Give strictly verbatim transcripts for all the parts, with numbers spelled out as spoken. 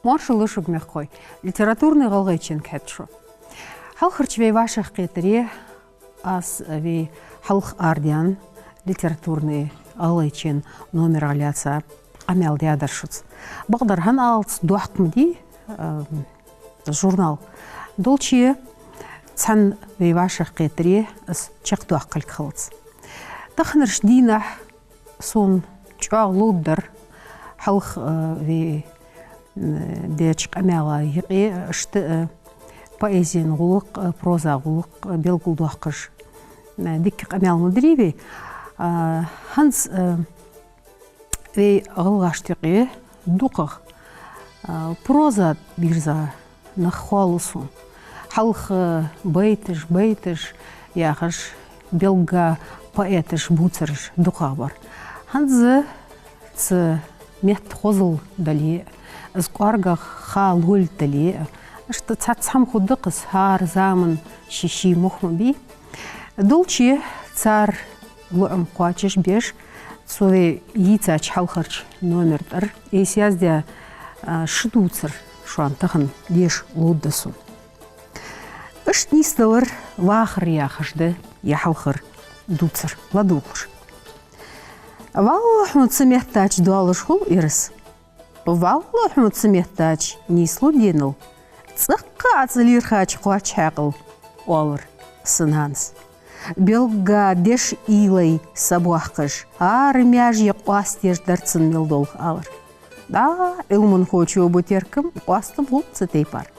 Маршал да шуга, мехкахой. Литературни ГӀалгӀайчен кхеташ. Хьалхарча вай вӀашагӀкхетаре аз вай хьалха арадаьнна литературни ГӀалгӀайчен номерах лаьца къамаьл даьдар шуца. Бакъдар, хӀана аьлча доккха ма дий, а, журнал. Долчча цхьан вай вӀашагӀкхетаре аз чакхдоаккхалга хилац. Таханарча дийнахьа сона чӀоагӀа ловргдар хьалха, а, вай, м, деча къамаьла юкъе, иштта, а, поэзен гӀулакх, а, проза гӀулакх, а, белгалдоаккхаш, а, дика къамаьл ма дир вай. А, хӀанз, а, вай гӀалгӀашта юкъе дукхагӀа, а, проза бирза нах хоалу сона. Хьалха байташ, байташ яхаш, белгга поэташ бувцараш дукхагӀа бар. ХӀанз цу метта хозал дале а, из кӀоаргагӀа ха лолга дале а, иштта цхьацца хӀама хургда-кх из, хӀара заман ший-ший мохк ма бий. Долчча цар лоӀам кхоачашбеш, цу вай йийцача хьалхарча номера тӀара айса яздаь, а, ши дувцар шоана тахан деша ловргда сона. Иштта нийсдалар «Вахар» яхаш да ер хьалхара дувцар. ЛадувгӀалаш. «Валлахьи, хьона цу меттача доаллаш хул ираз. Валлахьи, хьона цу меттача нийслу денал, цӀаккха а цӀа лаьрхӀача кхоача хьаькъал», — оалар са нанас. Белгга деши уйлай са боахкаш, хӀара маьже къоастаеш дар цун мел долх, алар. ДӀа Ӏилманхочо бу теркам, къоастам хул цу тайпара.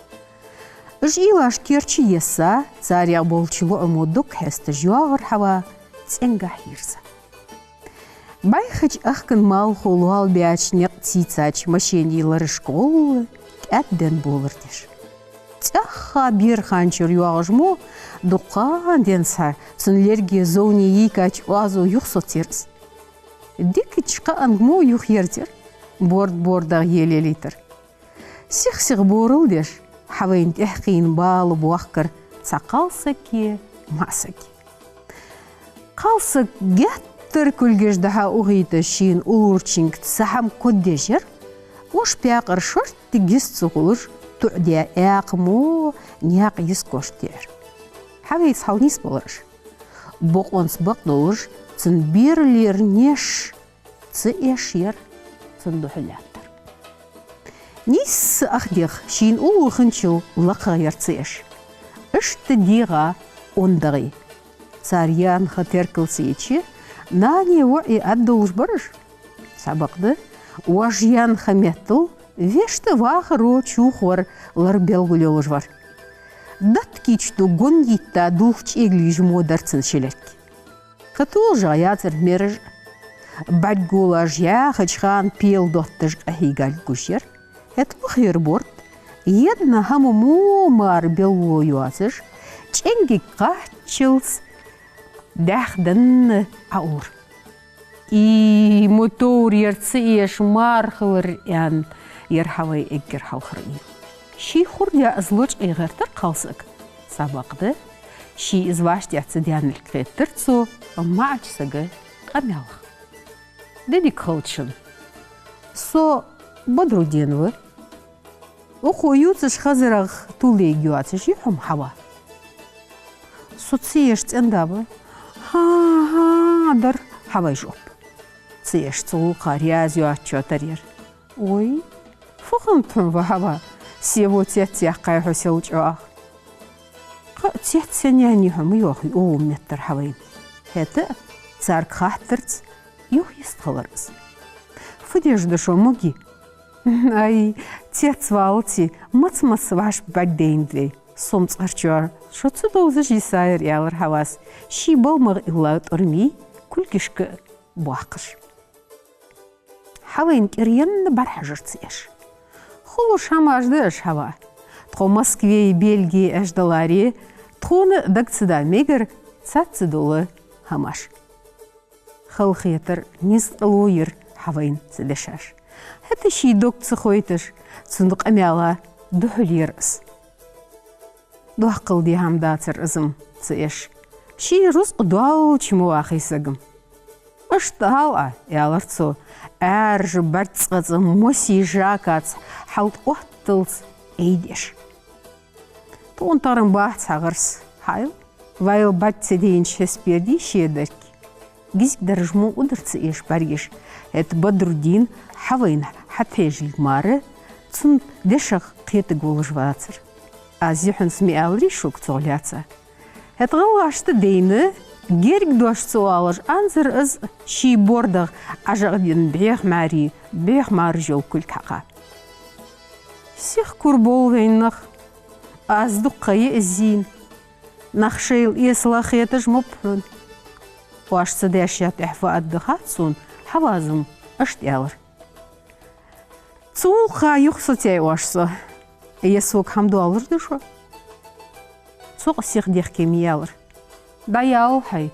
Уж уйлаш керча а есса, царех болча лоӀамо дог хьесташ йоагӀар Хьава цӀенгахьа йирза. БӀайхача ахкан малхо лоалабаьча никъ цийцача машенай ларашка гӀолла кӀаьдденна болар деш. ЦӀаьхха бера ханчура йоагӀаш мо, дукха денз хьа, цун лерге зовне йийкача оазо юхасоцаяр из. Дикача кхаанга мо юхаерзаяр, борд-бордагӀа елаелийтар. Сих-сиха борал деш, Хьавайна тӀехьакхийна бала боахкар цхьа кхалсаг е маӀсаг. Кхалсаг геттара кулгаш дӀа-хьа ухийташ шийна уллорчунга цхьа хӀама коддеш яр, воша паькъара шортта гиз ца хулаш, туӀадаь аькха мо наькъа йиска кошт яр. Хьавайца хьалнийсбелар уж. Бокъонца бакъдолаш, цун бералера неш ца эш яр, цунна духьал лаьттар. Нийсса ах дех шийна уллув хинначул лакхагӀа яр ца эш. Иштта дегӀа ондагӀий. Цар яьнна ха теркал ца йича, нани воӀи Ӏаддолаш бар уж. Цхьабакъда, вож яьнна ха меттел вешта вахаро чувхавар лар белгалйолаш вар. Датта кийчду гон йитта дулх чӀегилйижа мо дар цун ши лерг. Кхы толашагӀа яцар мераж. БӀаргагулаш яхача хана пел дотташ къахьийга гуш яр. ХӀаьта лохера борд, една хӀама мо мара белгало йоацаш, чӀенгага кхаччалца дӀаьхденна Ӏоулар. И мотор яр ца эш мара хилар, аьнна, яр Хьавай эггара хьалхара уйла. Ший хургдаь из лочкъаяь гӀертар кхалсаг. Цхьабакъда, ший из вӀаштӀехьа ца даьннилга хеттар цо маӀача сага къамаьлах. Де дика хилда шун. Со Бадрудин ва. Укхо ювцаш хазарагӀа тувлайга йоацаш я хьо-м, Хьава. Со ца эш цӀенда ба. ХӀа-хӀа, дар Хьавай жоп. Ца эш цу гӀулакха раьза йоацачоа тара яр. Ой, фу хиннад хьона, ва Хьава, се во цец яьккхай хьо сел чӀоагӀа. Кхы а цец сенна яьннай хьо, ма йоахий, оаха меттара Хьавайна. ХӀаьта а царга хаттарца юхайистхилар из. Фу деш да шо, моги? Ай, цецваллалца маца-маца вӀаши бӀаргадайнад вай. Сом цӀарчоа шо ца довзаш йисаяр, аьлар Хьавас, ший балмагӀа илла тӀормий кулгашка боаккхаш. Хьавайна кӀира енна бӀарахьажар ца эш. Хулаш хӀамаш да уж, Хьава. Тхо Москвеи Бельгеи эшдаларе, тхона дага ца да мегар цаца дола хӀамаш. Халахетар, низкъало йир Хьавайна цу дешаша. ХӀаьта ший дог ца хойташ, цун къамаьла духьалйир из. Доккхал де хӀама дацар из-м ца эш. Ший рузкъа доаллача ма вахий саг-м. Иштта ала Ӏа, аьлар цо, Ӏаьржа бӀаргацкъаца мосий жакаца хьалтӀаотт метталца айдеш. Тхона тахан бац хьагӀарс, хьайл, вайл бац ца дийнача хьесапе дий шедарг. Гизг дараш мо удар ца эш бӀаргаш. ХӀаьта Бадруддин хьавайна хьатӀахьежалга мара, цун дешах кхетаргволаш вацар. Аз юххьанца ма аьларий шуга цох лаьца. ХӀаьта гӀалгӀашта дайна, герга дош ца оалаш, анзар из ший бордах ӀажагӀден бӀеха маьре, бӀеха маьраш йола кулг хьакха. Сиха кура болх баьннаб, аз дукха ха я из зийна. Нах шоайла эсала хеташ ма ба хьона. Оаш ца дешшехь тӀехьа фу аргда хац сона, Хьаваза-м иштта аьлар. Цул ха юха сацай оаш со. Е сога хӀама доаллар да шо? Цо-кх сиха дехке ма аьлар. ДӀаяла хьай.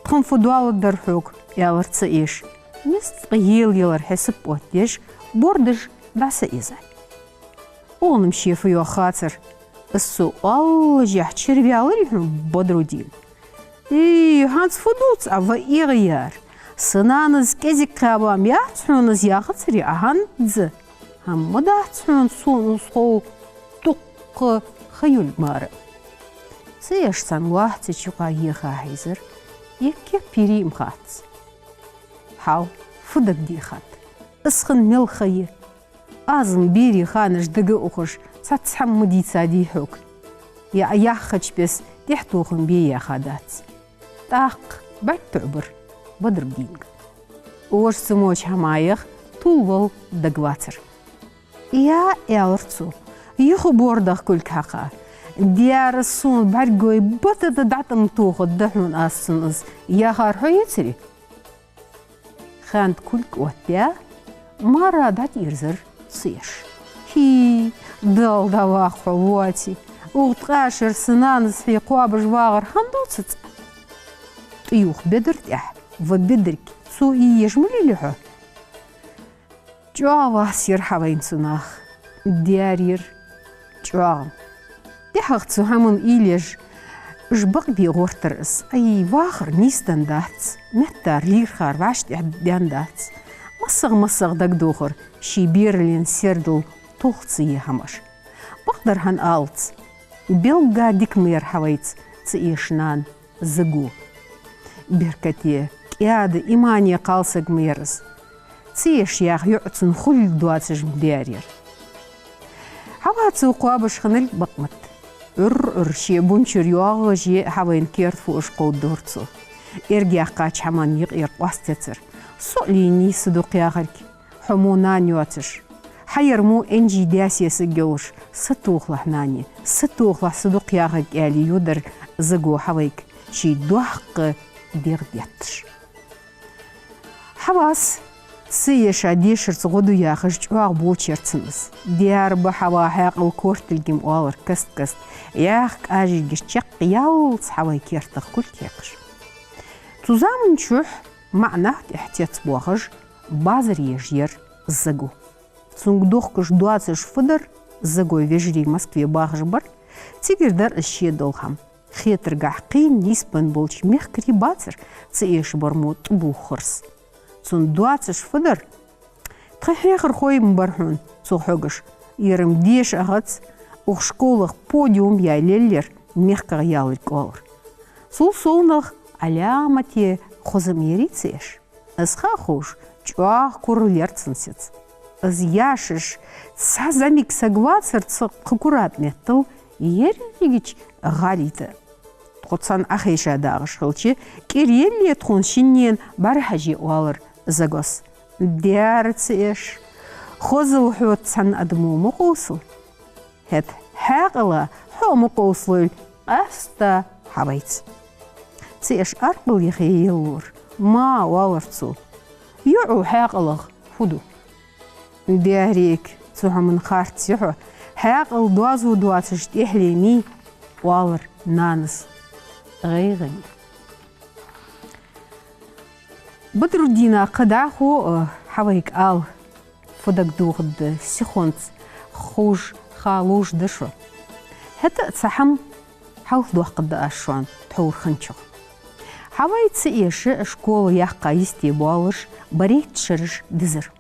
Тхона фу доалладар хьога, аьлар ца эша. Миска елаялар хьесап оттадеш, бордаш дӀасаэзай. Укхун-м ше фу йоах хацар. Из цо оаллашехь чирваьларий хьона Бадруддин? Ий, хӀанз фу дувц Ӏа, ва эгӀаяр? Са нанас кӀезига кхаьба-м яц хьона из яхацарий Ӏа хӀанз? ХӀама дац хьона сона из хов, дуккха ха юлга мара. Ца эша цхьан лоаца чукхагӀа еха хьийзар, е кеп йирий-м хац. Хьал, фу дагадехад? Из хинна мел ха я? Аз-м берий ханаш дага а ухаш, цхьацца хӀама ма дийцадий хьога. Е Ӏа яххача беса тӀехьатоха-м бе яьха дац. ТӀаккха бӀарг тоӀабир Бадруддинга. Оаш ца моача хӀамаех тувлавала дагавацар. Я, аьлар цо, юха бордах кулг хьакха. Дера сона бӀаргой бата да дӀатӀа ма тохаргда хьона аз цунна из, яхар хьо яцарий? Ханна кулг оттадаь, мара дӀатӀаерзар ца эша. ХӀий, Далла дӀаваккха хьо, воаций. Укх ткъаь шера са нанас хье кхоабаш вагӀар хӀана дувц цкъа? ТӀаювха бедар тӀехьа ва бедарг цо ийеш ма лелий хьо? ЧӀоагӀа вас яр Хьавайна цунах. Дера яр чӀоагӀа. ТӀехьагӀа цу хӀаман уйлаш уж бакъ бе гӀертар из. Ай, вахар нийсденна дац, меттар, лерхӀар вӀаштӀехьа денна дац. МассагӀа-массагӀа дагадохар ший берален сердал толха ца е хӀамаш. Бакъдар хӀана алац, белгга дика ма яр Хьавайца ца эша нана Заго. Беркате, кӀаьда, имане кхалсаг ма яр из. Ца эша яха йоӀ цунна хулилга доацаш ма даьр ер. Хьава цо кхоабаш хиннилга бакъ ма да. Ӏур-Ӏур ше бун чура йоагӀаш я Хьавайна керда фуаш кховдадора цо. Эргаяьккхача хӀаман юкъера къоаста яцар. Со а лийннай са дукха яхарг, хьо мо нана йоацаш. Хьа яр мо энжий даь сесаг йолаш, сатохалахь, нане, сатохалахь са дукха яхарг, аьле йодар Заго Хьавайга, ший доккха дегӀ детташ. Хьавас ца эша дешарца гӀо ду яхаш чӀоагӀа бочар цунна из. Дера ба Хьава хьаькъал кортилга-м, оалар каст-каста, яха къажийгаш чакхъяллалца Хьавай кертах кулг хьекхаш. Цу заман чухь маӀа нах тӀехьа цецбоахаш базар еш яр Заго. Цунга дохкаш доацаш фу дар, Загой вежарий Москве бахаш бар, цигара дар из шедола хӀама. Хетаргахьа кхийна нийсбенна болча мехкарий бацар ца эша бар мо тӀабувхарца. Цунна доацаш фу дар? Тха хьехархой-м бар хьона цох хьегаш, ер-м деша ахац, укх школах подиум яь лелаяр мехках яларг, оалар. Цул совнагӀа Ӏаламате хоза-м ярий ца эша. Из ха а ховш, чӀоагӀа курал яр цун сецца. Из яшаш цхьа зӀамига саг вацар цу кхы кура тӀа меттел ерригача гӀалий тӀа. Тхо цхьана Ӏохайша дагӀаш хилча, кӀира елле тхона шиннена бӀарахьажа, оалар Загос. Дера ца эша, хозал хьоца цхьан адамо ма къовсал. ХӀаьта хьаькъала хьо а ма къовсалойла, къаьстта Хьавайца. Ца эша аркъал яхе еллора. Ма, оалар цо, йоӀо хьаькъалах фу ду? Дера, цу хӀаман харц я хьо, хьаькъал доазув доацаш тӀехьале мий, оалар нанас гӀайгӀане. Бадруддина кхы дӀахо а Хьавайга ала, фу дагадоагӀаргда, сихонца ховш ха лувш да шо. ХӀаьта а цхьа хӀама хьалхадоаккхаргда аз шоана тхьовра хинначох. Хьавай ца эша школа яьккха йисте боалаш барайтта шераш дизар.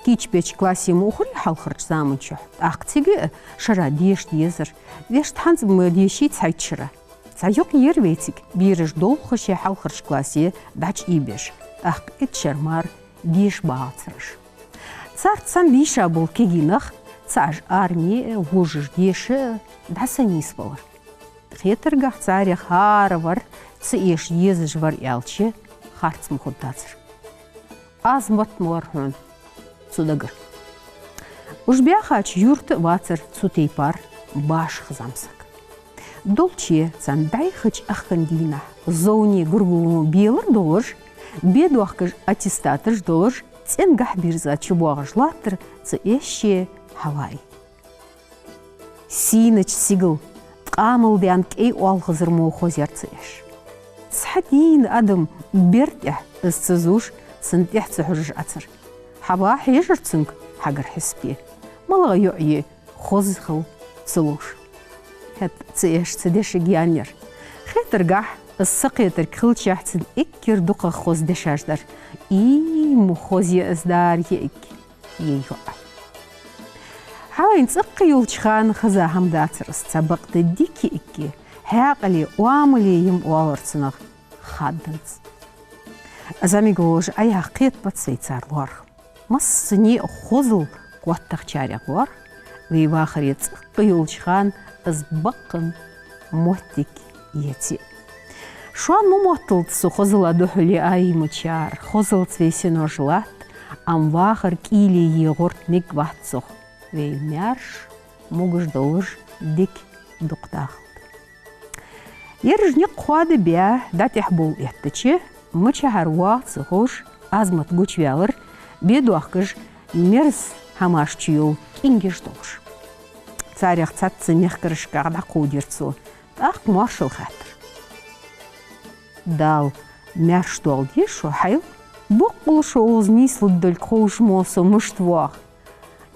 Кийчбеча классе ма ухарий хьалхарча заман чухь, тӀаккха цига а шера деша дезар, вешта хӀанз а ма деший цхьайтта шера. Цхьа юкъ яр вай цига, бераш долхаше хьалхарча классе дӀачуийбеш, тӀаккха итт шера мара деша багӀацар уж. Царца санна дийша бола кегий нах, цхьабараш арме а, вожаш деша а, дӀа ца нийсвелар. Хетаргахьа, царех хӀаравар ца эша езаш вар аьлча, харц ма хургдацар. Азмат ма вар хьона цу дагара. Уж баьхача юрта а вацар цу тайпара башха зӀамсаг. Долче царна бӀайхача ахкан дийнахьа зовне гургало белар долаш, бе доахкаш аттестаташ долаш, цӀенгахьа бирза чубоагӀаш латтар цу эшше Хьаваи. Сийнача сигала ткъамал даьнна кӀай оалхазар мо хозаяр цу эша. Цхьа дийна адам бер тӀехьа из ца зувш, цунна тӀехьа ца хьожаш Ӏацар. Хьава хьежар цунга хьагара хьисап де, малагӀа йоӀ я хоза хила ца ловш. ХӀаьта цу эша цу дешага яьннаяр. Хетаргахьа, из сакхетарг хилчахьа цунна эггара дукхагӀа хоза дешаш дар: «Ийма хоза я из, дара йиӀиг, е йоӀ». Хьавайна цӀаккха йолча хана хеза хӀама дацар из, цхьабакъда дика йиӀиг, хьаькъале, оамале я-м оалар цунах хадданза. ЗӀамига волаш Ӏаяха кхетабац вай цар лоархӀам. Массане а хозал коттагӀчарех лоархӀ вай вахаре цӀаккха йолча хана из бакъ моттиг еце. Шоана ма мотталда цу хозала духьале Ӏайиймачар, хозалца вай синош латт, амма вахар кӀийле е гӀорта мегаргвац цох, вай маьрша, могаш долаш, дика дукха дахалда. Ераш никъ хоадабаь, дӀатӀехбовла эттача, мичахьара воагӀа ца ховш, Азмат гучаваьлар, бе доахкаш, мерза хӀамаш чуйола кӀингаш долаш. Царех цхьацца мехкарашках дӀакховдаяр цо, тӀаккха моаршал хаьттар: «Дала маьрша доаладе шо, хьайла, боккъала шо укхаза нийслургдолга ховш мо со мишта воагӀа».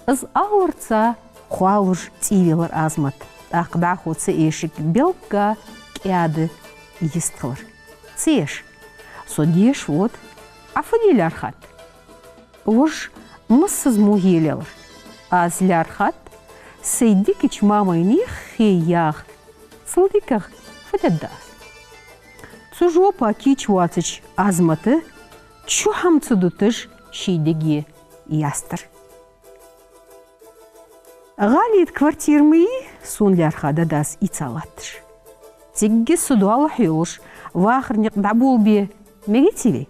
Из аларца кхоалуш цӀийвелар Азмат, тӀаккха дӀахо цу эшага белгга кӀаьда йистхилар. Цу эша: «Со деша вода, Ӏа фу де лаьрхӀад?» «Вож массаза мо елаелар». «Аз лаьрхӀад, сай дикача мамайна хий яха, цул дикагӀа фу дергда аз?» Цу жопа кийча воацача Азмата, чу хӀама ца дуташ, ший деге ястар: «ГӀалий квартира ма йий сона лаьрхӀа дадас ийца латташ. Цига со доалахьа йолаш, вахара никъ дӀаболабе мегаций вай?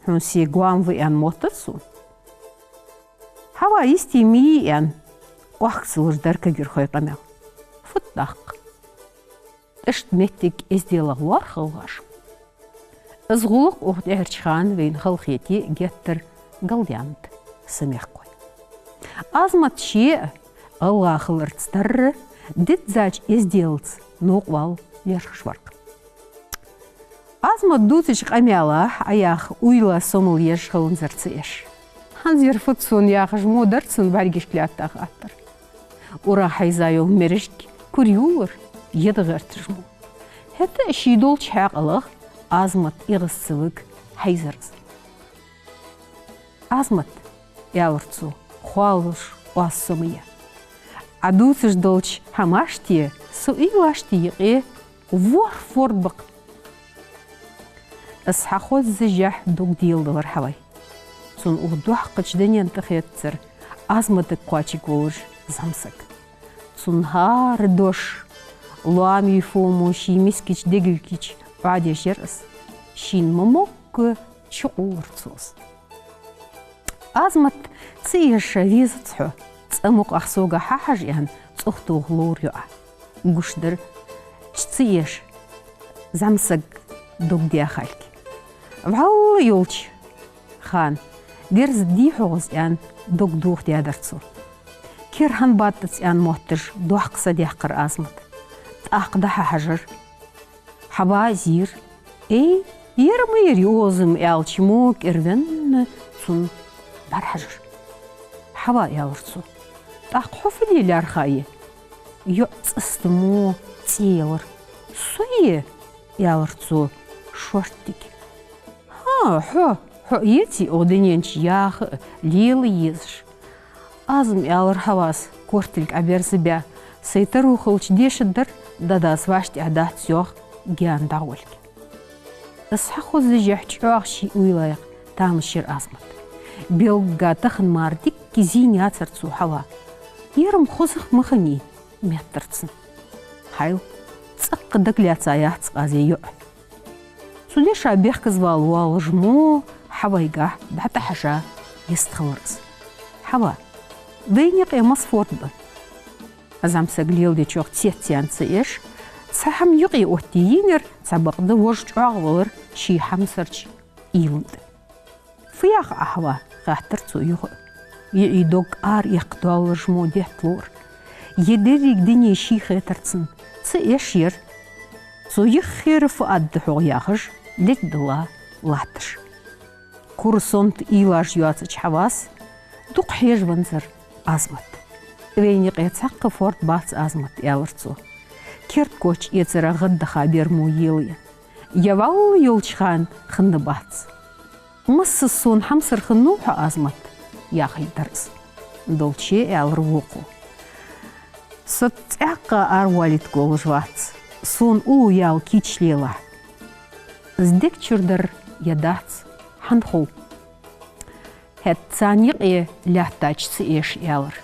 Хьона се гоама ва аьнна моттац сона». Хьава йисте ма йий аьнна, охкцалуш дар кагирхой къамаьл. Фуд тӀаккха? Иштта моттиг эзделах лоархӀ гӀалгӀаша. Из гӀулакх укх тӀехьарча хана вайна халахете геттара галдаьннад са мехкахой. Азмат ше а гӀалгӀа хиларца тарра, диззача эзделаца новкъа вала лерхӀаш вар-кх. Азмат дувцача къамаьла Ӏаяха уйла сомал еш хиланзар цу эша. «ХӀанз ер фуд сона?» яхаш мо дар цун бӀаргашка лаьтта хаттар. Урагӏа хьайза йола мерашка кура йолар, еда гӀерташ мо. ХӀаьта а ший долча хьаькъалах Азмат эгӀаз ца вига хьайзар из. «Азмат, — аьлар цо, хоалуш оаз сомаяь, — Ӏа дувцаш долча хӀамашта а, со уйлашта а юкъе ворхӀ форд ба-кх». Из хьахоззашехь дог деладелар Хьавай. Цун укх доккхача дунен тӀа хетацар Азматага кхоачаргволаш зӀамсаг. Цун хӀара дош лоамий фу мо ший мискача дега юкъе Ӏодеш яр из. Шийна ма могга чукъовлар цо из. «Азмат, цу эша везац хьо, цкъа мукъагӀа сога хьахьажа», — аьнна, цӀогӀа тоха ловра йоӀа. Гуш дар цу эша зӀамсага дог даьхалга. ВӀалла йолча хана дерза дий хьогӀ из аьнна, дог дохадаьдар цо. Кер хӀана баттац аьнна мотташ, доккха са даьккхар Азмата. ТӀаккха дӀахьахьажар. Хьава зийра. «Эй, ер ма ер я озам», — аьлча, мо кӀирвенна цунна бӀарахьажар. «Хьава, — аьлар цо, — тӀаккха хьо фу де лаьрхӀа я?» ЙоӀ цӀаста мо цӀи елар. «Со е?» — аьлар цо шорттига. «ХӀа, хьо, Хьо эций укх дунен чу яха а, лела а езаш? Азма, аьлар Хьавас, кортилг Ӏоберзабаь, сай таро хилча дешаргдар, да-дас вӀаштӀехьа дац, йоах гаьна дӀагӀолга. Из хьахозача чӀоагӀа ший уйлах тамаш яр Азмата. Белгга тахан мара дикка зийна яцар цо Хьава. Ер-м хоза ма хиннай, меттар цун. Хьайла, цӀаккха дагалаьца яц къазе йоӀ. Цу деша бехказвала воаллаш мо Хьавайгахьа дӀатӀахьежа йистхилар из. Хьава, вайна юкъе масса форд ба? ЗӀамсаг леладечох цецъяьнна ца Ӏеш, цхьа хӀама юкъе оттае йийнаяр, цхьабакъда вож чӀоагӀа валар ший хьамсарча уйлан тӀа. Фу йоах Ӏа, Хьава? — хаьттар цо юха. ЙиӀий дог ара эккха доаллаш мо детта ловр. Ер деррига дуне ший хетар цунна. Ца Ӏеш яр. Цо юххера фу аргда хьогӀ яхаш, лечдала латташ. Кура сонта уйлаш йоацача Хьавас дукха хьежа ванзар Азмат. Вайна юкъе цхьаккха форд бац, Азмат, — аьлар цо. Керда коч эцара гӀаддаха бер мо елаяь. Е вӀалла йолча хана хинна бац. Масса сона хьамсара хиннав хьо, Азмат? — яхилга дар из. Долчча аьлар вокхо. Со цӀаькха аравалийта волаш вац, сона уллув яла кийча лелахь. Из дег чура дар е дац, хӀана хов? ХӀаьта царна юкъе лаьттача ца Ӏеш, аьлар.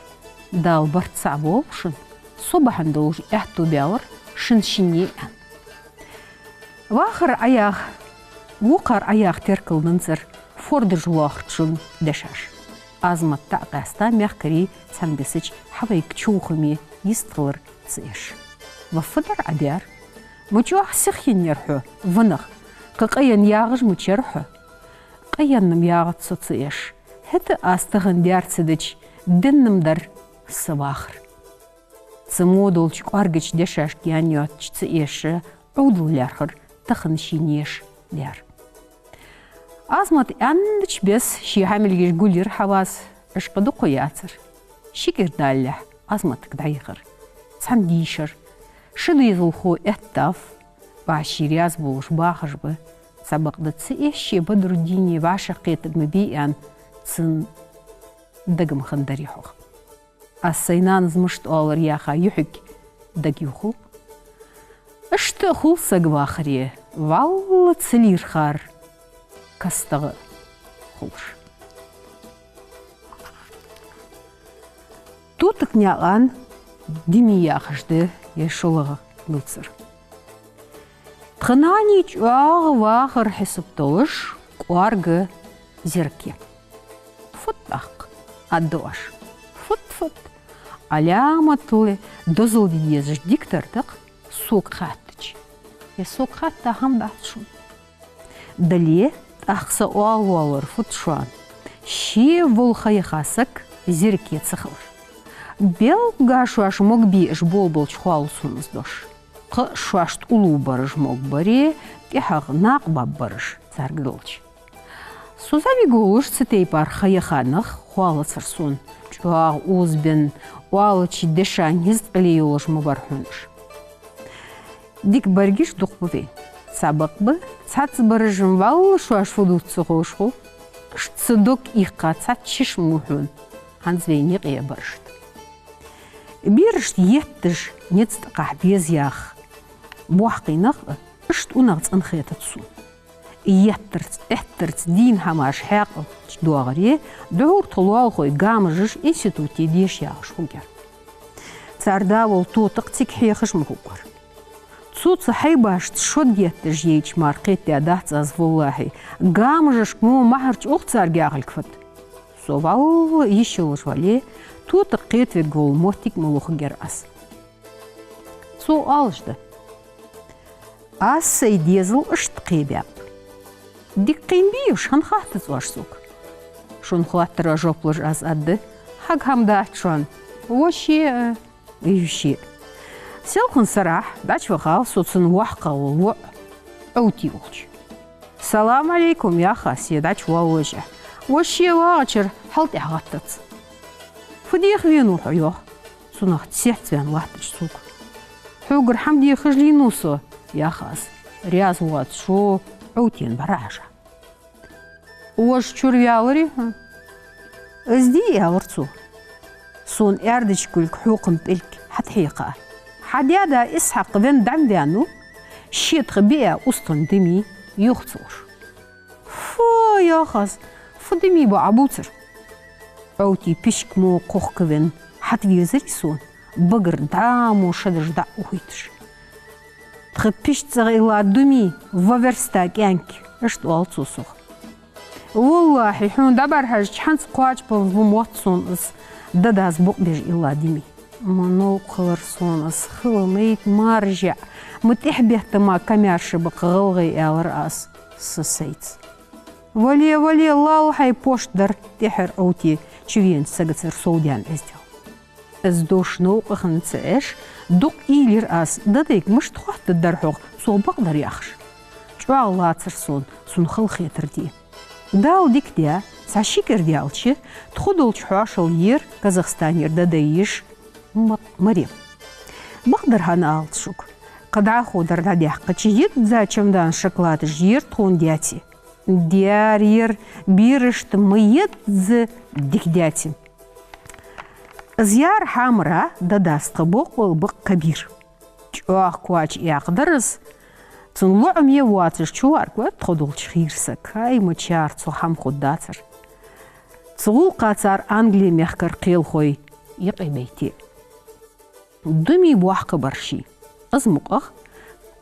Дала барт цхьа болба шун, со бахьан долаш аьттув баьлар шун шинне а. Вахар Ӏаяха, вокхар Ӏаяха теркал данзар фордаш лоархӀаргда шун дешаш. Азмат дӀакъаьста мехкарий цхьана бесача Хьавайга човхаме йистхилар ца Ӏеш. Ва фу дар Ӏа даьр? Ма чӀоагӀа сихъеннаяр хьо, ванах, кхы къаенна ягӀаш ма яцар хьо. Къаенна-м ягӀац со ца Ӏеш. ХӀаьта аз тахан даьр ца дича, денна-м дар са вахар. Цу мо долча кӀоаргача дешашка гаьна йоацача ца Ӏеша Ӏовдал лаьрхӀар тахан ший неша лаьр. Азмата аьннача беса ший хьамилгаш гулйир Хьавас, уж кхы дукха яцар. Ши кӀира далалехь Азматага дӀаяхар цхьана дийшар. Ши дезалхо эттав, вӀаший раьза болаш бахаш ба. Цхьабакъда ца Ӏешше Бадруддине вӀашагӀкхетарг ма бий аьнна, цун дага ма хиннадарий хьогӀ. Аз сай нанас мишта оалар яха юхьиг дага юху. Иштта а хул саг вахаре, вӀалла ца лийрхар кастагӀа хулаш. Тутакнаькъан Дими яхаш да ер шоллагӀа милцар. Тха нани чӀоагӀа вахар хьисап долаш кӀоарга зерк я. Фуд тӀаккха, аргда оаш. Фуд, фуд. Ӏаламатал дозал де дезаш дикадар да-кх, сога хаьттача. Е сога хатта хӀама дац шун. Дале, тӀаккха са оалавоалар фуд шоана? Ше вола ха яха саг зерк я ца хилар. Белгга шоаш могабе уж болабалча хоалу сона из дош. Кхы а шоашта уллув бараш могабаре, тӀехьагӀа накъабаббараш царга долча. Со зӀамига волаш цу тайпара ха яха нах хоалацар сона. ЧӀоагӀа озабенна, оалача дешан низ къиле йолаш ма бар хьона уж. Дика бараш дукха ба вайна. Цхьабакъда, цхьаццабараш-м вӀалла шоаш фу дувц ца ховш хул. Иштта са дог ийккха цхьацца шиш ма вий хьона хӀанз вайна юкъе барашта. Берашта етташ низ тӀакхахьа беза яха боккхий нах а, иштта унахцӀена хетац сона. Еттарца, эттарца дийна хӀамаш хьаькъал чу доагӀаре, дӀахо тха лоалахой гамажаш институте деша ягӀаш хургьяр. Цар да вола тотакх цига хьехаш ма хургвар. Цунца хьайбашца шод етташ яйча мара кхетадаь дац аз, валлахӀи, гамажашка мо мухӀарча укх царга яхилга фуд. Со вӀалла йиш йолаш вале, тотакх кхетавергвола моттиг ма лохаргьяр аз. Цо оалаш да: аз сай дезал иштта кхебаьб. Дика кхийна бий уж, хӀана хаьттац оаш сога? Шун хоаттара жоп луш аз аргда: хьога хӀама дац шоана, воше а, йише а. Селхан сарахьа дӀачувахав со цун воккхагӀа вола воӀ Ӏовти волча. «Салам Ӏалейкум», — яха аз, е дӀачувоаллашехь, воше вагӀачара хьалтӀехьа гӀаттац. «Фу деха венав хьо?» — йоах цунах цецваьнна латтача сога. «Хьогара хӀама деха хьежалийнав со», — яха аз, раьза воацаш Ӏовтена бӀарахьежа. Вож чура ваьларий хьо? Из дий, аьлар цо. Сона аьрдача кулга хьокхам пӀелг хьатӀахьекха. Хьа даь-да Исхьакъ венна дӀа ма ваьннав, ший тӀа биа устагӀа дими юха ца луш. Фу, йоах аз, фу дими ба Ӏа бувцар? Ӏовти пишк мо кхохкавенна хьатӀавийрзарий сона, багара дӀа мо шадараш дӀа а ухийташ. Тха пишта цӀагӀа илла дими, ва верста кӀаьнк, иштта оал цо сох. Валлахьи, хьона дӀабӀарахьежача хӀанз кхоачабаларгва мотт сона из, да-дас букъ беш илла дими. Ма новкъа хилар сона из, хила майта маржа, ма тӀехбеттама камаьрша ба-кх гӀалгӀай, аьлар аз са сайца. Вале, вале, лалла хьай пошт дар, тӀехьара Ӏовти чувенача сагацара совдаьнна эздел. Из дош новкъа хинна ца Ӏеш, дукха уйла йир аз, дадайга мишта хоаттаргдар хьогӀ, цо бакъдар яхаш. ЧӀоагӀа лацар сона цун халахетар де. Дала дика даь, цхьа ши кӀира даьлча, тхо долча хьоашалгӀа ера Казахстанера дадай йиша Ма-, Марем. Бакъдар хӀана алац шуга? Кхы дӀа а ховдар дӀадаьккхача, йизза чемодан шоколадаш ера тхона даьце. Даьра, яра, берашта ма йизза дика даьце. Из яр хьамара да-дас тха бокъонца ба-кх Кабир. ЧӀоагӀа кхоачаш яьккхадар из. Цун лоӀаме воацаш чулоаргвар тхо долча хийра саг. Ай, мичара цох хӀама хургдацар. Цу гӀулакха цар Англи мехкара кхелахой юкъе байте. Думи бохкабар ший. Из мукъагӀа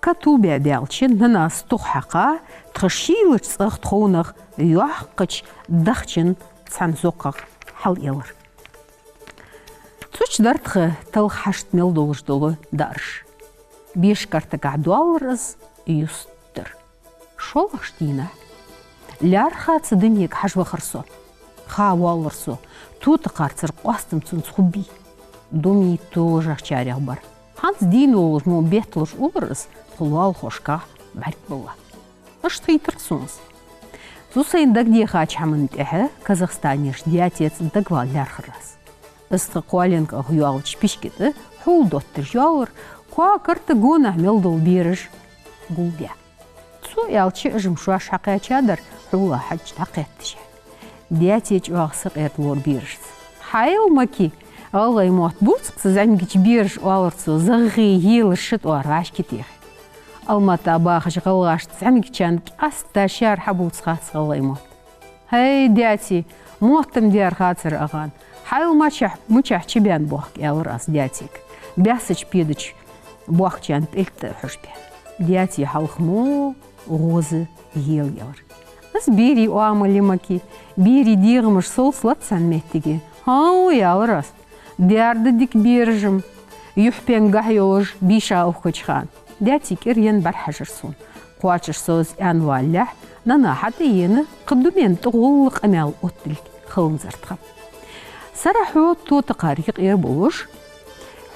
кату бе баьлча, нанас тух хьакха, тха шийлача цӀагӀа тховнах йоккхача дахчан цхьан зоккхагӀа хьалъялар. Цу чу дар тха талха хьашт мел долаш дола даараш. Беш картагахь доаллар из, юстдар. ШоллагӀча дийнахьа: «ЛаьрххӀа цу дунега хьажа вахар со. Ха воаллар со, тотакхарцара къоастам цунца хургбий». Думи тожагӀчарех бар. ХӀанз дийна волаш мо бетталуш улар из, тха лоалахошкахь бӀаргабилла. Иштта хийтар-кх сона из. Цу сайна дагадехача хӀаман тӀехьа Казахстанерча даьтеца дагавала лаьрхӀар аз. Из тха кхоаленга ах йоалача пишке тӀа хьул дотташ йоаллар, коа-карта гонахьа мел дола бераш гулдаь. Цо аьлча, уж-м шоаш хьакхаьчадар, хьулах хьежжа дӀакхетташ. Даьте чӀоагӀа сакъердалора берашца. «Хьайла, Маки, гӀалгӀай мотт бувц-кх цу зӀамигача бераша», — оалар цо, загӀа елаш ши тӀоара гӀаш китехи. Алмата бахача гӀалгӀашта зӀамигачарна къаьстта шаьра хьабувца хац гӀалгӀай мотт. «ХӀай, даьти, мотт-м дер хацар агӀан. Хьайла, мачахь, мичахьа чубаьнна бохк», — аьлар аз даьтега, баьссача педача бохкачарна пӀелг тӀа а хьожабаь. Даьти хьалха мо гӀоза елаелар. «Из берий оамал я, Маки, берий дегӀамаш совца лац цхьан моттиге». «ХӀаа», — аьлар аз. «Даьра да дика бераш-м, юхь пенгахьа йолаш бийша ухкача хана». Даьти кӀира енна бӀарахьежар сона. Кхоачаш со из аьнна валалехь, нана хьатӀаена, кхы дунен тӀа гӀолла къамаьл отталга хиланзар тха. Сарахьо тотакхар юкъера болаш,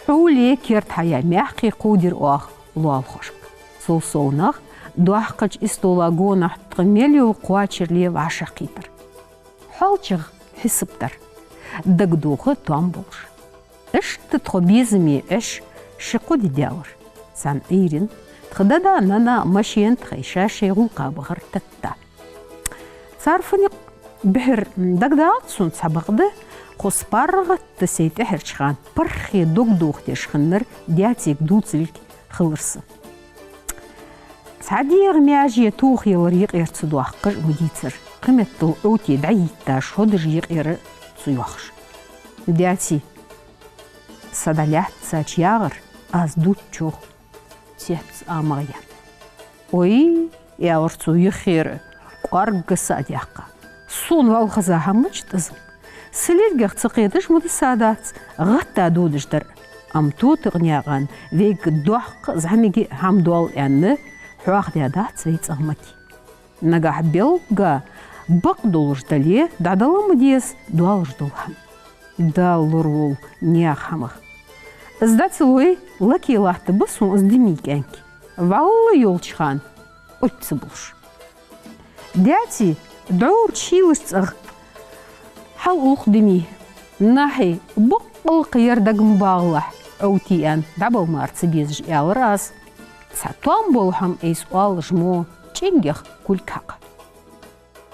хьуле керда хьаяь мехка кховдир оаха лоалахошка. Цул совнагӀа доккхача истола гонахьа тха мел йола кхоачарал вӀашагӀкхийтар. ХьоалчагӀа хьисап дар. Дагадоха тоам болаш. Иштта тхо безаме Ӏеш ши-кхо ди даьлар. Цхьан Ӏуйрийна тха дада-нана машен тӀа хайша шоай гӀулакха бахар тетта. Цар фу никъ бихьар дагадоагӀац сона, цхьабакъда, тхо паргӀата сай тӀехьарча хана паргӀата дог дохадеш хиннар даьтега дувцалга хилар са. Цхьа дегӀа маьже тохаялар юкъера ца доаккхаш ма дийцар. Кхыметтел Ӏовти дӀайийтта шодаш юкъера ца йоахаш. «Даьти, са дӀалаьттача ягӀар аз дувцачох цецвац амагӀа», — аьнна. «Ой, — аьлар цо юххера, кӀоарга са а даьккха, — сона вӀалла хеза хӀама мичад из? Са лергах ца кхеташ ма дисадац, гӀатта додаш дар. Амма тотакха наькъан вайга доккха а зӀамига а хӀама доал аьнна, хьоахадаьдац вай цӀагӀа Маки. Нагахь белгга бакъ долаш дале, дӀадала ма деза доаллаш дола хӀама. Дала лораволва наьха хӀамах. Из дӀа ца лой, лаке латтаргба сона из дими кӀаьнк, вӀалла йолча хана Ӏуйрийна ца болаш». Даьти дӀорча шийлача цӀагӀа хьалъулх дими. «Нахьи, боккъала-кх ер дага ма багӀалахь, Ӏовти», — аьнна, дӀабала мара ца безаш аьлар аз. Цхьа тоам бола хӀама айса оалаш мо чӀингех кулг хьакха.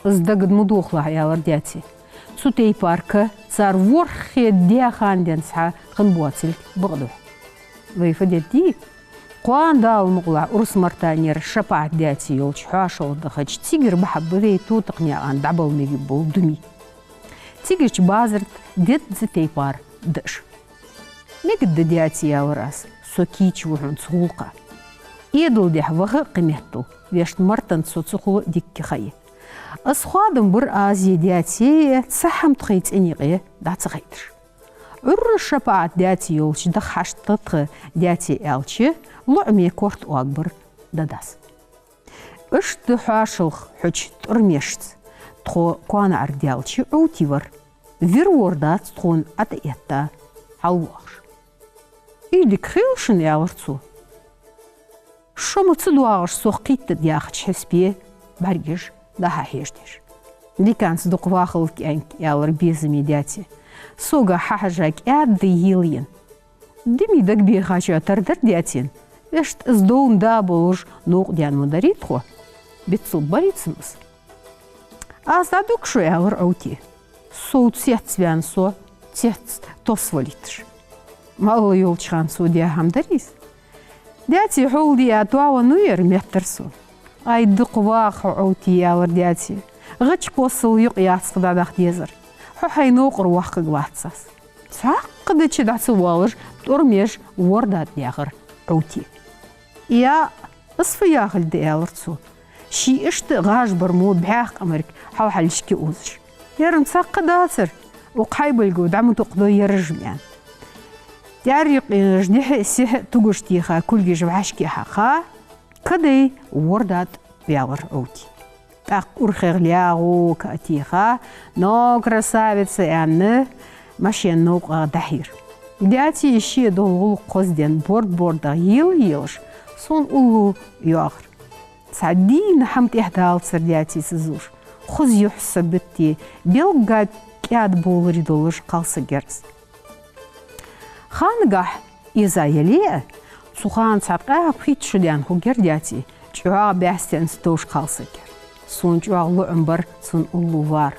«Из дагад ма дохалахь, — аьлар даьце. — Цу тайпара ка цар ворхӀе даь хана денз хьа хинна боацилга бакъду хьа». «Вай фу дергда? Кхоана, Дала мукъалахь, Урус-Мартанера Шапаӏат даьце йолча хьоашалгӀа дахача, цигара бахьаб вай тотакханаькъан дӀабала мегаш бола думи. Цигача базар тӀа дезза тайпара да уж». «Мегаргда, даьце, — аьлар аз, — со кийча ва хьона цу гӀулакха. Ӏаьдала дехьа ваха а кхы меттел, вешта Мартанца со цу хул дикка ха я. Аз хоадам бар Азе даьце, цхьа хӀама тхоай цӀен юкъе дӀа ца хайташ». «Ӏуйрра Шапаӏат даьце йолча даха хьашт тха, даьце», — аьлча, лоӀаме корта оагабир дадас. Иштта хьоашалгӀа хьоча тӀормешца тхо коа наӀарга даьлча, Ӏовти вар. Вир вордац тхона ӀотӀаэтта хьалвоагӀаш. «Из дика хилар шоана, — аьлар цо. — Шо ма ца доагӀаш сох кхийттад яхача хьисапе бӀаргаш дӀа-хьа хьежадеш». «Диканца дукха вахалва, кӀаьнк, — аьлар безаме даьце. — Сога хьахьежа кӀаьда йийлла я. Думи дагабехача тара дар даьцена. Вешта из довна да болаш новкъа даьнна ма дарий тхо. Биццал барий цунна из». «Аз дӀадуг шо, — аьлар Ӏовти. — Сов цецваьнна со цецвалийташ. Малла йолча хана сов даь хӀама дарий из? Даьце, хьол диа тоавенна ва ер, меттар сона». «Ай, дукха ваха хьо, Ӏовти, — аьлар даьце. — ГӀача кхоссал юкъ яц-кх дӀадаккха дезар. Хьо хьай новкъара вахкаг вац аз». Цхьаккха дича дӀа ца воалаш, тӀормеш ворда тӀа даьхар Ӏовти. «Я, из фу яхилга да, — аьлар цо, — ший иштта гӀаж бар мо бӀаьха къамарг хьалхьалхашка озаш? Ер-м цхьаккха дацар, укх хьайбилго дӀа ма тукхадой ераш-м», — аьнна. ТӀаьра юкъе дехьа-сехьа тугаш теха, кулгаш вӀашка хьаькха, кадай ворда тӀа ваьлар Ӏовти. ТӀаккха урхегӀа лаьгӀо ка а теха, «Но, красавица!» — аьнна, машен новкъа дӀахьийра. Даьце из ше дола гӀулакх хоза денна, борд-бордагӀа йийлла-йийллаш, сона уллув йоагӀар. Цхьа дийна хӀама тӀехьа далацар даьце ца зувш. Хоза юхь са битте, белггала кӀаьда болари долаш кхалсаг яр из. Ханагахь эза яле а, цу хана цхьа ткъаь пхийтта шу даьнна хургьяр даьце, чӀоагӀа бӀаьстенца товш кхалсаг яр. Сона чӀоагӀа лоӀам бар цун уллув вар.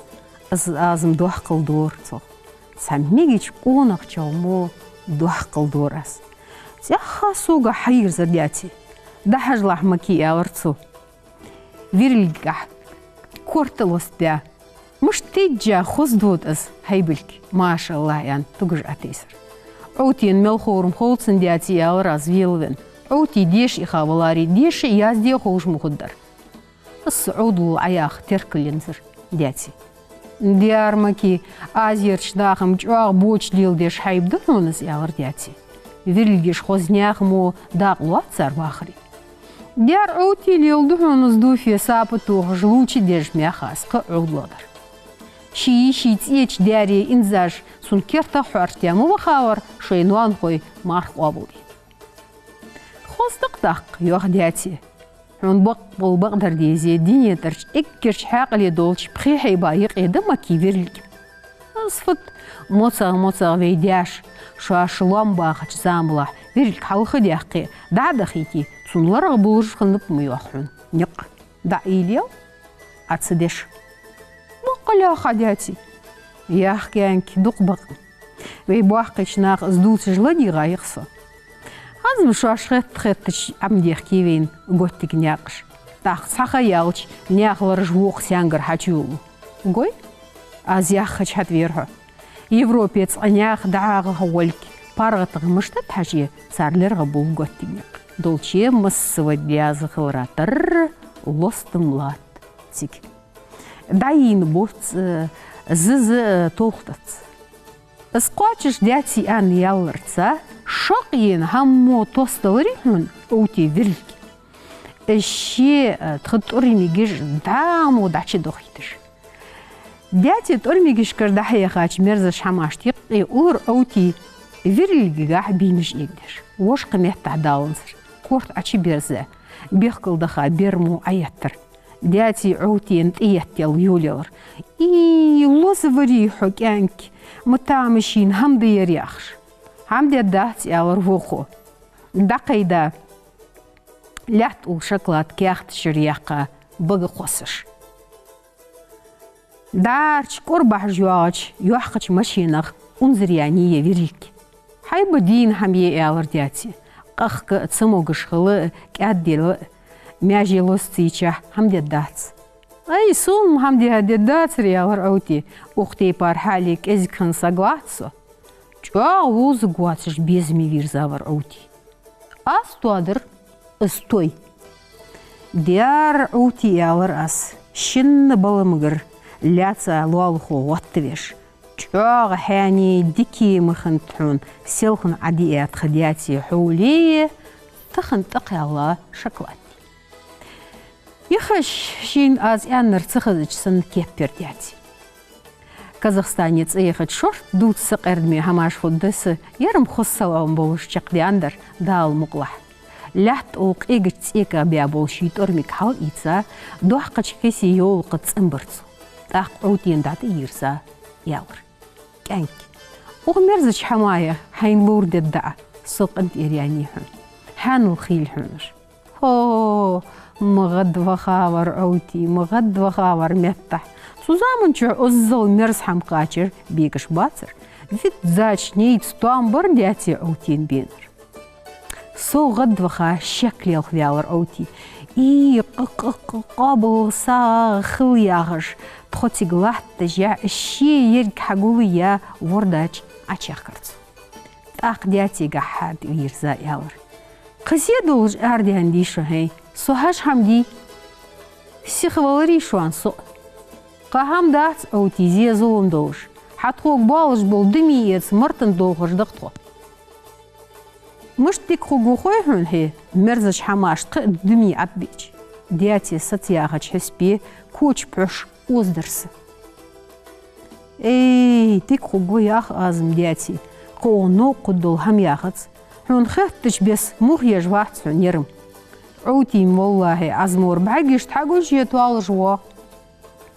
Аз, аз-м дохкал дора цох. Цхьа мегача къонахчох мо дохкал дора аз. ЦӀаьхха сога хьайийрзар даьце. «ДӀахьажалахь, маки, — аьлар цо, — вирилгагахь корта лостабаь. Мишта тӀаьджа хоза дода из хьайбилг, машаллахӀ», — аьнна, тугаш ӀотӀайсар. «Ӏовтена мел ховр-м хов цунна, даьце, — аьлар аз велавенна. — Ӏовти деша иха валаре, деша а язде а ховш ма хургдар. Из со Ӏовдалал Ӏояха теркал ензар, даьце». «Даьра, маки, аз ерча наха-м чӀоагӀа боча леладеш хьайба да хьона из, — аьлар даьце. — Вирилгаш хоза наьха мо дакъа лоац цар вахаре. Даьра, Ӏовти леладу хьона из дуфе сапа тохаш, лувча деш мех аз кхы Ӏовдалал дар. Ший йиший цӀеча даьре инзаш цун кертах хьоарчадаь ма ваха вар шоай ноанахой марха къоабалде». «Хоза да-кх, тӀаккха, — йоах даьце. — Хьона бакъбола бакъдар дезе, дунен тӀарча эггара хьаькъале долча пхе хьайба юкъе да, маки, вирилг. Из фуд, моцагӀа-моцагӀа вай даьша шоаш лоам бахача замалахь вирилг хьалха а даьккхе, дӀа а дахийте, цун ларагӀа булаш хиннаб, ма йоах хьона никъ. ДӀа а уйла ел, Ӏа ца деш». «Бакъ лаьрхӀа, даьце». «Ях, кӀаьнк, дукха бакъ. Вай боккхийча наха из дувцаш ладийгӀа я-кх со. ХӀанз-м шоаш хетта-хеттача Ӏомадехке вайна готтига наькъаш. ТӀаккха цхьа ха яьлча, наьха лараш вокх саьнгара хьачуйоллу. Гой, аз яхача хьатӀавера хьо. Европе цкъа наьха дӀагӀа хьо волга, паргӀатагӀа мишта да хьаже, цар лергӀа бул готтига никъ. Долчча массавар яза хилара тарра лостам латт цига. ДӀайийна боц, э, зиза, э, толхадац». Из кхоачаш даьце аьнна яллалца, шакъ ена хӀама мо тосталари хьона, Ӏовти, вирилг. Из ше, э, тха тӀормигаш дӀа мо дӀачудохийташ. Даьце тӀормигашкара дӀахьехача мерзача хӀамашта юкъе уллар Ӏовти вирилгагахь бийнаш эгадеш. Вож кхы меттахь даланзар. Корта Ӏочуберза, бехкал даха бер мо Ӏоеттар. Даьце Ӏовтена тӀаеттел йолаелар. «И, лозаварий хьо, кӀаьнк, ма тамашийна хӀама да ер», — яхаш. «ХӀама дергдац, — аьлар вокхо, дӀакхайда, лаьтта улла шоколад каьхата шера яьккха бага кхоссаш. ДӀарча кӀорбахьаш йоагӀача йоккхача машинах унзара яьннай вирилг. «Хьайба дийна хӀама е», — аьлар даьце. «Къахка а, цамогаш хила а, кӀаьддела а, маьже лостийчахь хӀама дергдац». «Ай, сона-м хӀама де дергдацар», — аьлар Ӏовте. «Укх тайпара хьале кӀезига хинна саг вац со». ЧӀоагӀа вовзаргвоацаш безаме вийрзавар Ӏовти. «Аз тоадар из той». «Дер, Ӏовти, — аьлар аз, — шинна баламагара лаьца лоалахо гӀоттавеш. ЧӀоагӀа хьаьнеи дикеи ма хиннад хьона селхан Ӏодиа тха даьце хьолеи тахан тӀакхаьлла шоколадеи». Яхаш шийна аз аьннар ца хезача санна кеп яр даьце. Казахстане цӀаяхача шортта дувца сакъердаме хӀамаш хургда са, ер-м хоза салам болаш чакхдаьннадар, Дала мукъалахь. Лаьтта тӀа къегача цӀеках баь бола ший тӀормиг хьалъийца, доккхача хисе йовлакха цӀенбар цо. ТӀаккха Ӏовтена дӀатӀайийрза, аьлар: «КӀаьнк, укх мерзача хӀамах хьайна ловр дергда Ӏа, со къинтӀера яьннай хьона. Хьаьнал хийла хьона уж». Хо, ма гӀадвахавар Ӏовти, ма гӀадвахавар меттахь. Цу заман чухь иззал мерза хӀама кхачар бегаш бацар. Виззача нийсса тоам бар даьце Ӏовтена бенар. Сов гӀадваха шек лелхаваьлар Ӏовти. И къ-къ-къ-, къоабал сагӀа хила яхаш, тхо цига латташ яхь, ше еррига хьагулъяь, ворда чу Ӏочуяхкар цо. ТӀаккха даьцегахьа хьатӀавийрза, аьлар: «Кхы зе долаш арадаьннадий шо, хӀай? Со хьажа хӀама дий? Сиха валарий шоана со а?» «Кхы хӀама дац, Ӏовти, зе-зулам долаш. Хьа тхога боалаш бола думи эца мартан дохаш да-кх тхо». «Мишта дика хургва хой хьона, хӀай, мерзача хӀамашта кхы а думи Ӏадбиача?» Даьце сацаяхача хьисапе коча пхьош озадар са. «Эй, дика хургва, ях аз-м, даьце, кхы укх новкъа хургдола хӀама яхац. Хьона хеттача беса мух еш вац хьона ер-м». «Ӏовти-м, валлахӀи, Ӏазмора бӀаргашта хьагуш е тоалаш воагӀа».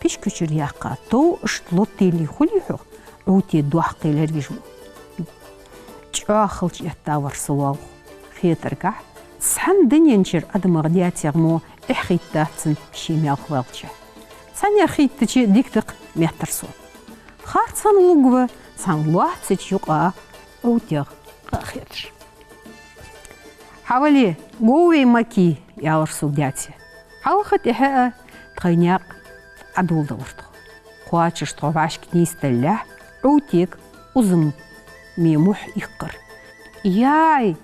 Пишкачур яьккха тов иштта лоттаеллий хулий хьогӀ Ӏовте доккхий лергаш мо? ЧӀоагӀа халча эттавар са лоалахо. Хетаргахьа, цхьан дунен чура адамах даьцех мо эхь хийттадац цунна ше мел хилча. Цхьаннех хийттача дика да-кх, меттар сона. Харц хӀана лувргва цхьан лоацача юкъа Ӏовтех къа а хеташ. «Хьавале, гов вай маки», — аьлар сога даьце. Хьалха тӀехьа а тхоай наькъа Ӏодоладелар тхо. Кхоачаш тхо вӀашка нийсделлехь, Ӏовтега узаме мухь иккхар. «Яй,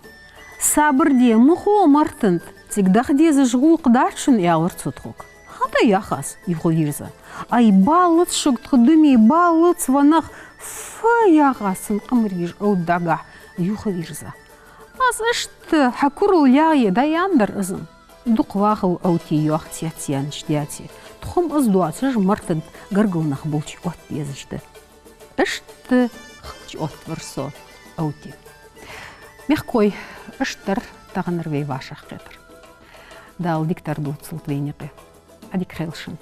сабар де, ма хов мартан тӀа, цига даха дезаш гӀулакх дац шун», — аьлар цо тхога. «ХӀана, — ях аз, юхавийрза. — Ай, баллац шуга тха думи, баллац, ванах». «Фу, — ях аз, цун къамаргаш Ӏовдагахь юхавийрза. — Аз иштта хьа курал лаьгӀе дӀаяьннадар из-м». «Дукха вахалва, Ӏовти, — йоах цецъяьннача даьце. — Тхо-м из доацаш мартан тӀа гаргара нах болча отта дезаш да». Иштта халча оттавир со Ӏовте. Мехкахой, иштта дар таханара вай вӀашагӀкхетар. Дала дикадар доацалда вайна юкъе. Ӏадика хийла шун.